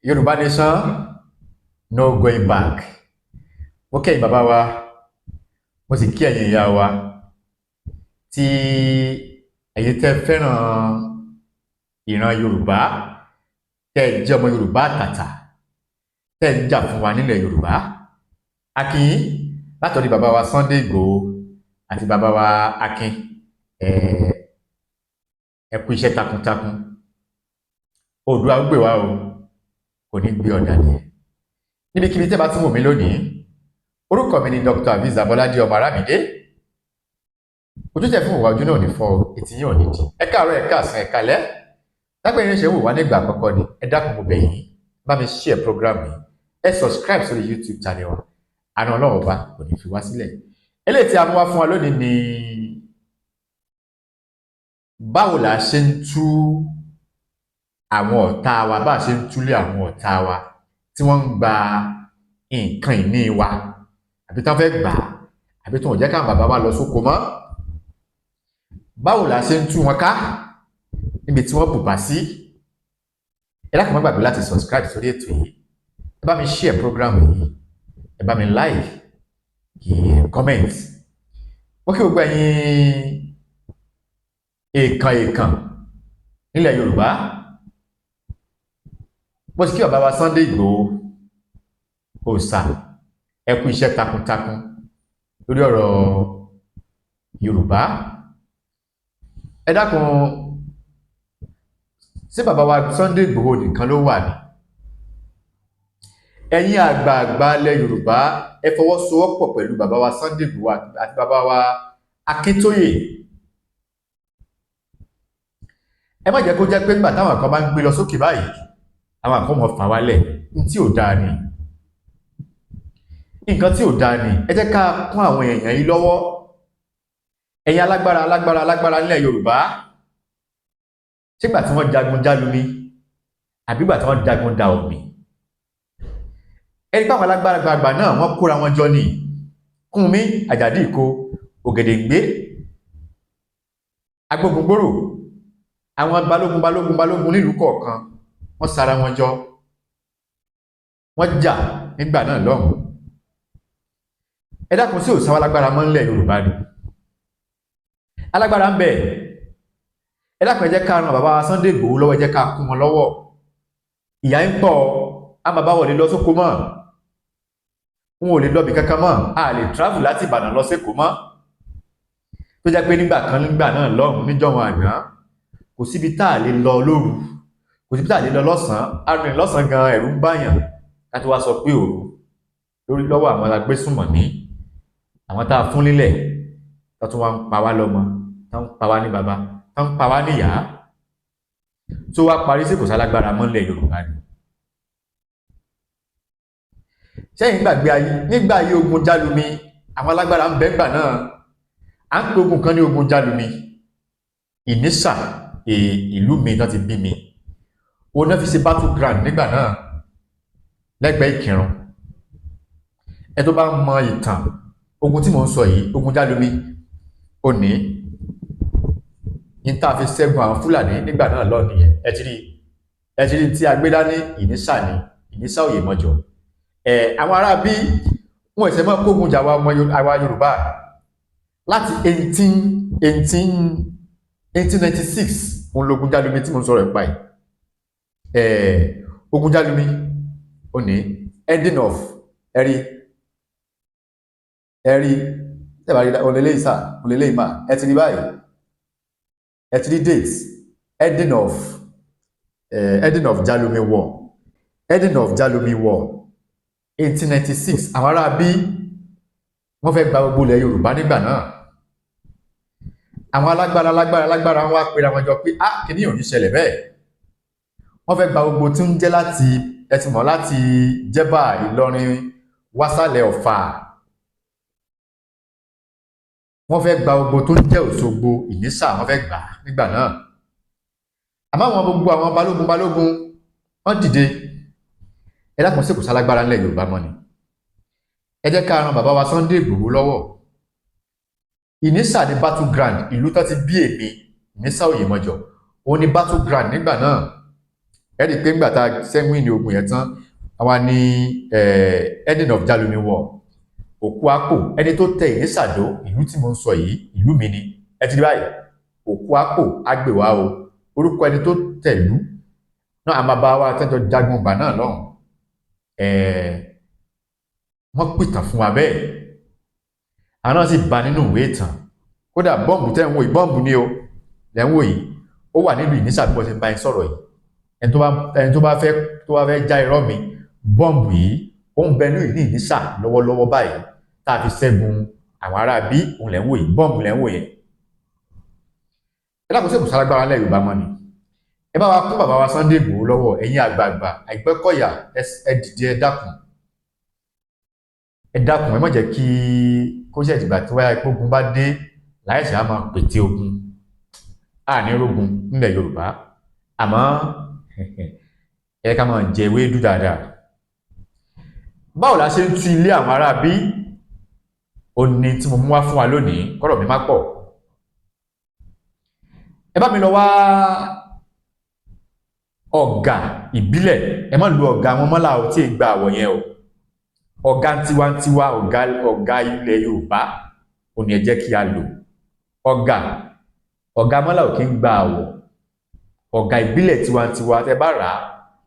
Yorùbá Nation, no going back. Mo kẹ́yìn bàbá wa, mo sì kí ẹ̀yin ìyá wa tí ẹ̀yin tẹ́ fẹ́ràn ìran Yorùbá, tẹ́ jẹ́ ọmọ Yorùbá àtàtà, tẹ́ ń jà fún wa nílẹ̀ Yorùbá. A kí yín látọ̀dọ̀ bàbá wa Sunday Igboho àti bàbá wa Akin. Ẹ kú iṣẹ́ takuntakun. Oòduà ó gbè wá o, kò ní gbé ọ̀dàlẹ̀. Níbikíbi tẹ́ bá tún wò mí lónìí, orúkọ mi ni Dr. Aviz Abolade ọmọ Arámidé. Ojú tẹ fún ìwà ojú náà ní fọ́, etí yín ò ní di. Ẹ káàárọ̀, ẹ káàsán, ẹ káalẹ́. Lápẹ́ yín ṣe wò wá nígbà àkọ́kọ́ ni, ẹ dákun, mo bẹ̀ yín, bá mi share program yìí, ẹ subscribe sórí YouTube channel wa. Àna Ọlọ́run Ọba kò ní fi wá sílẹ̀. Eléyìí tí a mú wá fún wa lónìí ni báwo la ṣe ń tú àwọn ọ̀tá wa, bá a ṣe ń túlé àwọn ọ̀tá wa tí wọ́n ń gba nǹkan ìní wa, àbí tí wọ́n fẹ́ gbà á, àbí tí wọ́n jẹ́ káwọn bàbá wa lọ sóko mọ́. Báwo la ṣe ń tú wọn ká níbi tí wọ́n bùbá sí? Ẹ dákun, má gbàgbé láti subscribe sórí ètò yìí, ẹ bá mi share program yìí, ẹ bá mi like, kí ẹ comment. Ó kí gbogbo ẹ̀yin èèkàn èèkàn nílẹ̀ Yorùbá. Bó ti kí bàbá wa Sunday Igboho òòsà, ẹ kú iṣẹ́ takuntakun lórí ọ̀rọ̀ Yorùbá. Ẹ dákun, ṣé bàbá wa Sunday Igboho nìkan ló wà ní? Ẹ̀yin àgbààgbà ilẹ̀ Yorùbá, ẹ fọwọ́sowọ́pọ̀ pẹ̀lú bàbá wa Sunday Igboho àti bàbá wa Akíntóyè. Ẹ má jẹ́ kó jẹ́ pé nígbà táwọn kan bá ń gbé lọ sókè báyìí, àwọn kan mọ̀ fà wálẹ̀. Ní tí ò dáa ni, nǹkan tí ò dáa ni. Ẹ jẹ́ ká kún àwọn èèyàn yìí lọ́wọ́. Ẹ̀yin alágbára alágbára alágbára nílẹ̀ Yorùbá, sígbà tí wọ́n jagun jálumi àbígbà tí wọ́n jagun da omi, ẹni pé àwọn alágbára gbàgbà náà, wọ́n kóra wọn jọ ní Kúnmi Àjàdí Ìkó, Ògèdèǹgbé, Agbógungbòrò, àwọn balógun balógun balógun nílùú kọ̀ọ̀kan, wọ́n sara wọn jọ, wọ́n jà nígbà náà lọ́hùn. Ẹ dákun, sí òsáwá alágbára mọ́ nílẹ̀ Yorùbá ni? Alágbára ń bẹ. Ẹ dákun, ẹ jẹ́ ká ran bàbá Sunday Igboho lọ́wọ́, ẹ jẹ́ ká kún wọn lọ́wọ́. Ìyà ń pọ̀ á, bàbá wọlé lọ sóko mọ́, wọn ò lè lọ bí kankan mọ́. A lè travel láti Ìbàdàn lọ sékòó mọ́, tó jẹ́ pé nígbà kan, nígbà náà lọ́hùn, níjọ́wọn àná, kò síbi tá a lè lọ lóru, kò síbi tá a lè lọ lọ́sàn-án. Arìnrìn lọ́sàn-án gan, ẹ̀rù ń báyàn, ká tó wá sọ pé òru, lórí lọ́wọ́ àwọn agbésùnmọ̀mí, àwọn tá a fún nílẹ̀ tó tún wá ń pa wá lọ́mọ, tó ń pa wá ní bàbá, tó ń pa wá níyàá. Tó wá parí sí, kò sálágbára mọ́lẹ̀ Yorùbá ni? Sẹ́yìn gbàgbé ayé nígbà ayé ogun jálumi, àwọn alágbára ń bẹ ńgbà náà. À ń pe ogun kan ní ogun jálumi. Ìnísà, ìlú mi tán ti bí mi, òun náà fi ṣe battle ground nígbà náà lẹ́gbẹ̀ẹ́ Ìkìrun. Ẹ tó bá mọ ìtàn ogun tí mò ń sọ yìí, ogun jálumi, ó ní ní tá a fi ṣẹ́gun àwọn Fúlàní nígbà náà lọ nìyẹn. Ẹ ti rí, ẹ ti rí tí a gbé dání, Ìnísà ni, Ìnísà Òyèmọjọ. Ẹ àwọn ará bí wọn ẹsẹ̀ mọ́ kógun jà wa ọmọ àwa Yorùbá láti 1896. Òun lógun jálumi tí mo ń sọ̀rọ̀ nípa ẹ̀. Ẹ̀ ogun jálumi, ó ní ending of, ẹ̀rí ẹ̀rí tẹ́bà rí olèlé ìsà olèlé ìmà. Ẹ ti rí báyìí, ẹ ti rí date, ending of Jalumi War, ending of Jalumi War, 1896. Àwọn ará bí wọ́n fẹ́ gba gbogbo ilẹ̀ Yorùbá nígbà náà. Àwọn alágbára alágbára alágbára wọn wá pera wọn jọ pé, ah, kìíní ò ní ṣẹlẹ̀ bẹ́ẹ̀. Wọ́n fẹ́ gba gbogbo tí ń jẹ́ láti, ẹ ti mọ̀, láti Jẹ́bà, Ìlọrin, wásálẹ̀ Ọ̀fà. Wọ́n fẹ́ gba gbogbo tó ń jẹ́ Òṣogbo, Ìnísà, wọ́n fẹ́ gbà nígbà náà. Àmọ́ àwọn gbogbo àwọn balógun balógun, wọ́n dìde. Ẹ dákun, sí kò sálágbára ńlẹ̀ Yorùbá mọ́ ni? Ẹ jẹ́ ká ran bàbá wa Sunday Igboho lọ́wọ́. Ìnísà ní battle ground, ìlú tó ti bí èmi, Ìnísà Òyèmọjọ, òun ní battle ground nígbà náà. Ẹ rí i pé ńgbà tá a sẹ́wìn ní ogun yẹn tán, àwa ní ending of Jalumi War. Òkú àpò ẹni tó tẹ Ìnísàdó, ìlú tí mo ń sọ yìí, ìlú mi ni. Ẹ ti rí báyìí, òkú àpò àgbèwá o. Orúkọ ẹni tó tẹ̀lú náà, a máa bá wa tẹ́jọ jagun ìgbà náà lọ́hùn. Wọ́n pìtàn fún wa bẹ́ẹ̀, àwọn náà sì bá nínú ìwé ìtàn. Kódà bọ́ǹbù tẹ́ ń wò yìí, bọ́ǹbù ni o lẹ́ ń wò yìí, ó wà nílùú Ìnísà bí wọ́n ṣe ń bá yín sọ̀rọ̀ yìí. Ẹni tó bá fẹ́ já irọ́ mi, bọ́ǹbù yìí, ó ń bẹ ní ìlú Ìnísà lọ́wọ́lọ́wọ́ báyìí tá a fi ṣẹ́gun àwọn ará bí. Òun lẹ́ ń wò yìí, bọ́ǹbù lẹ́ ń wò yẹn. Ẹ dákun, sí kò sálágbára lẹ́ Yorùbá mọ́ ni? Ẹ bá wa kún bàbá wa Sunday Igboho lọ́wọ́. Ẹ̀yin àgbààgbà Àìgbẹ́kọ̀yà, ẹ dìde, ẹ dákun, ẹ dákun, ẹ má jẹ́ kí kó ṣe ìdìgbà tí wáyà ìpógun bá dé láìsí á máa pète ogun. Àní rógun nílẹ̀ Yorùbá, àmọ́ ẹ ká máa jẹ ewédú dáadáa. Báwo la ṣe ń tú ilé àwọn ará bí? Ó ní tí mo mú wá fún wa lónìí. Kọ́rọ̀ mi má pọ̀, ẹ bá mi lọ wá ọ̀gà ìbílẹ̀. Ẹ má lu ọ̀gá wọn mọ́lá o, tí ì gba àwọ̀ yẹn o. Ọ̀gá tiwantiwa, ọ̀gá ilẹ̀ Yorùbá ò ní ẹ jẹ́ kí a lò. Ọ̀gá mọ́lá ò kí ń gba àwọ̀. Ọ̀gá ìbílẹ̀ tiwantiwa, tẹ bá rà á,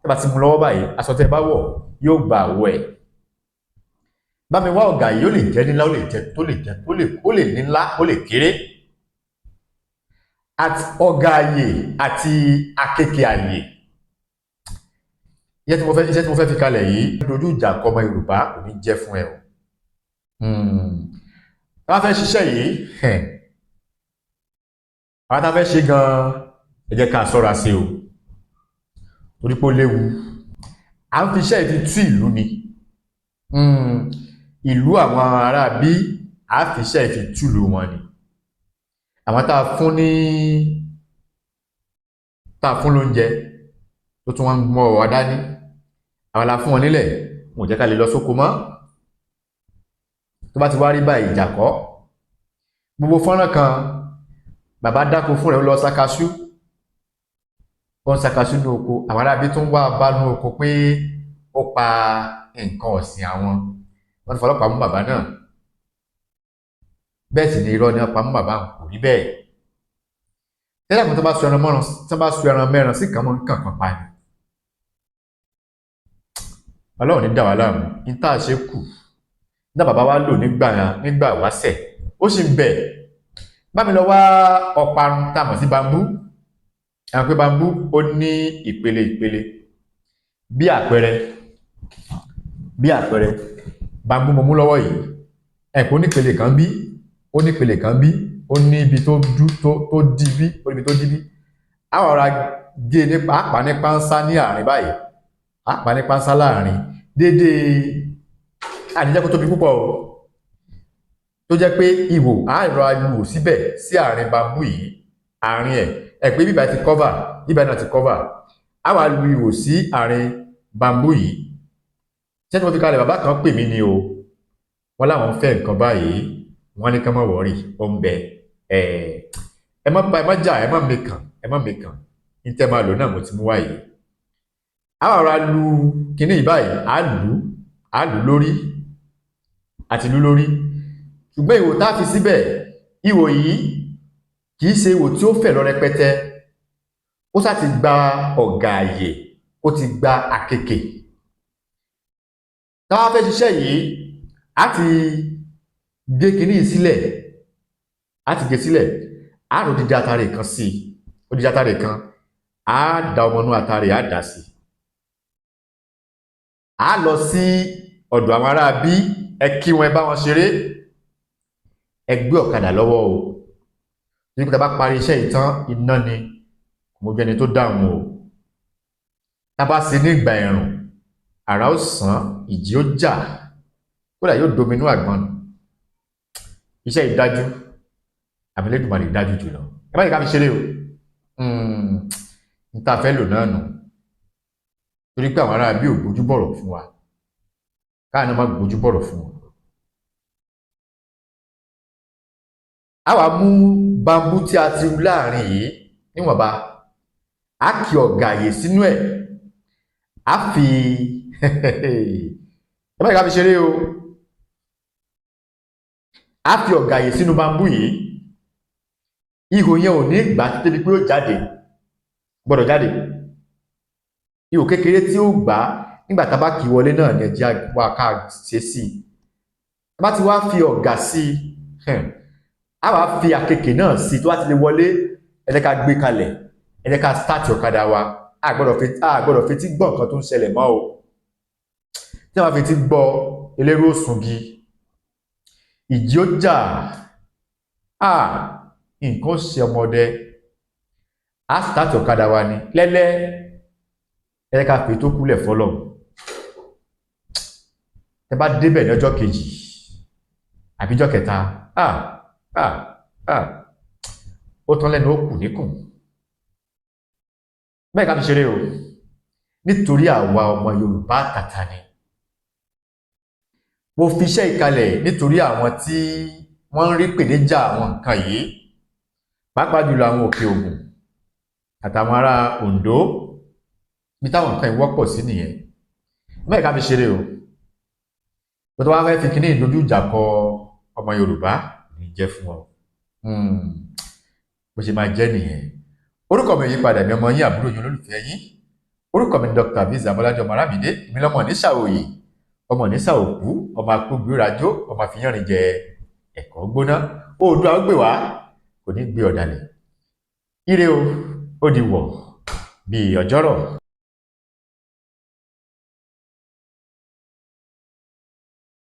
tẹ bá ti mú lọ́wọ́ báyìí, aṣọ tẹ bá wọ̀ yóò gba àwọ̀ ẹ̀. Bá mi wá ọ̀gá yìí, ó lè jẹ́ nílá, ó lè jẹ́ tó lè jẹ́ tó lè, ó lè nílá, ó lè kéré. Àti ọ̀gá àyè àti akéèké àyè. Iṣẹ́ tí mo fẹ́ fi kalẹ̀ yìí, dojú ìjà kọ ọmọ Yorùbá, kò ní jẹ́ fún ẹ o. Tá a fẹ́ ṣiṣẹ́ yìí, àwọn tá a fẹ́ ṣe gan-an, ẹ jẹ́ ká ṣọ́ra sí o, torí pé ó léwu. À ń fi iṣẹ́ yìí fi tú ìlú ni, ìlú àwọn ará bí, à fi iṣẹ́ yìí fi túlù wọn ni. Àwọn tá a fún lóúnjẹ tó tún wọn ń mọ́ ọ dání, àwọn la fún wọn nílẹ̀, wọn ò jẹ́ ká lè lọ sóko mọ́. Tó bá ti wá rí báyìí, ìjà kọ́. Gbogbo fọ́nrán kan, bàbá dáko fún rẹ̀, ó lọ sakaṣú, ó ń sakaṣú ní oko, àwọn aráabí tó ń wá bá ní oko pé ó pa nǹkan ọ̀sìn àwọn. Wọ́n ti fọlọ́pàá mú bàbá náà. Bẹ́ẹ̀ sì ni irọ́ ni wọ́n pa mú bàbá, kò rí bẹ́ẹ̀ tẹ́lẹ̀ kan. Tó bá so ẹran mẹ́ran sí kan mọ́ nǹkan kan pa ni. Ọlọ́run ní dà wá láàmú. Ní tá a ṣe kù ní bàbá wa lò nígbà wáṣẹ̀, ó sì ń bẹ̀. Bá mi lọ wá ọparun tá a mọ̀ sí bamboo. Àwọn pé bamboo, ó ní ìpele ìpele. Bí àpẹẹrẹ, bamboo mo mú lọ́wọ́ yìí, ẹ̀kọ́ nípele kan bí, ó nípele kan bí, ó ní ibi tó dú tó dí bí, ó ní ibi tó dí bí. Àwọn ọ̀rá gé ní pàápàá ní pánsá ní àárín báyìí, pàápàá ní pánsá láàrin déédéé. Àníjẹ́ kó tóbi púpọ̀ o, tó jẹ́ pé ihò àárọ̀ ayò síbẹ̀ sí àárín bamboo yìí, àárín ẹ̀ ẹ̀ pé bíbá ti cover, bíbá náà ti cover, a wá lu ihò sí àárín bamboo yìí. Ṣé tí mo fi kalẹ̀, bàbá kan pè mí ni o, wọ́n láwọn fẹ́ nǹkan báyìí. Wọ́n ní ká má worry, ó ń bẹ. Ẹ má ẹ má jà, ẹ má mekàn, ẹ má mekàn. Ní tẹ́ máa lò náà mo ti mú wá yìí. A wá ra lu kinní yìí báyìí, á lù lórí àti lù lórí. Ṣùgbọ́n ihò tá a fi síbẹ̀, ihò yìí kì í ṣe ihò tí ó fẹ̀ lọ rẹpẹtẹ. Ó sá ti gba ọ̀gà àyè, ó ti gba àkekè. Tá a fẹ́ ṣiṣẹ́ yìí, á ti gé kinní yìí sílẹ̀, á ti gé sílẹ̀, á rò dídí atare kan sí i, odidi atare kan, á da ọmọ inú atare, á dà sí i. Á lọ sí ọ̀dọ̀ àwọn ará bí, ẹ kí wọn, ẹ bá wọn ṣeré, ẹ gbé ọ̀kadà lọ́wọ́ o. Nígbà tá a bá parí iṣẹ́ yìí tán, iná ni mo jẹ́ ẹni tó dáhùn o. Tá a bá ṣe ní ìgbà ẹ̀rùn, àrá ó sàn, ìjì ó jà, kódà yóò dominú àgbọn nù. Iṣẹ́ yìí dájú, àmì Elédùmarè dájú jùlọ. Ẹ má yẹ ká fi ṣeré o. N ta fẹ́ lò náà nù, torí pé àwọn ará bí ò gbójú bọ̀rọ̀ fún wa, káà náà má gbójú bọ̀rọ̀ fún wọn. A wá mú bambú tí a ti rú láàrin yìí níwọ̀nba, a kì ọ̀gà àyè sínú ẹ̀. A fi ẹ báyìí ká fi ṣeré o. A fi ọ̀gàyè sínú bambú yìí. Ihò yẹn ò ní gbà débi pé ó jáde, gbọ́dọ̀ jáde. Ihò kékeré tí ó gbà nígbà tá a bá kì í wọlé náà ni ẹjẹ́ wa ká ṣe sí i. Tá a bá ti wá fi ọ̀gà sí i, a wá fi àkekè náà sí i. Tó bá ti lè wọlé, ẹ jẹ́ ká gbé kalẹ̀, ẹ jẹ́ ká start ọ̀kadà wa. A gbọ́dọ̀ fetí gbọ́ nǹkan tó ń ṣẹlẹ̀ mọ́ o. Tí wọ́n fetí gbọ́, elérú òsùngi, ìjì ó jà, a nǹkan ó ṣe ọmọdé. A start ọ̀kadà wa ni lẹ́lẹ́. Ẹ jẹ́ ká fi tó kúlẹ̀ fọlọ́. Ẹ bá débẹ̀ ní ọjọ́ kejì àbíjọ́ kẹta, ah ah ah, ó tán lẹ́nu, ó kù níkùn. Bẹ́ẹ̀ ká fi ṣeré o, nítorí àwa ọmọ Yorùbá tàtà ni mo fi iṣẹ́ ìkalẹ̀, nítorí àwọn tí wọ́n ń rí pèníjà àwọn nǹkan yìí, pàápàá jùlọ àwọn Òkè Ògùn àtàwọn ará Oǹdó, bí táwọn nǹkan yìí wọ́pọ̀ sí nìyẹn. Bẹ́ẹ̀ ká fi ṣeré o. Bó tó wá fẹ́ fi kíní ìdojú ìjà kọ ọmọ Yorùbá ní jẹ́ fún ọ, bó ṣe máa jẹ́ nìyẹn. Orúkọ mi ò yí padà, mi ọmọ yín, àbúrò yín, olólùfẹ́ yín. Orúkọ mi ni Dr. Aviz Abọ́lájí ọmọ Arámidé. Èmi lọ́mọ nísà òye, ọmọ nísà òkú, ọmọ akógbérajo, ọmọ àfihànrin jẹ ẹ̀kọ́ gbóná. Oòduà ó gbè wá, kò ní gbé ọ̀dàlẹ̀. Ire o, ó di wọ̀ bíi ọjọ́rọ̀.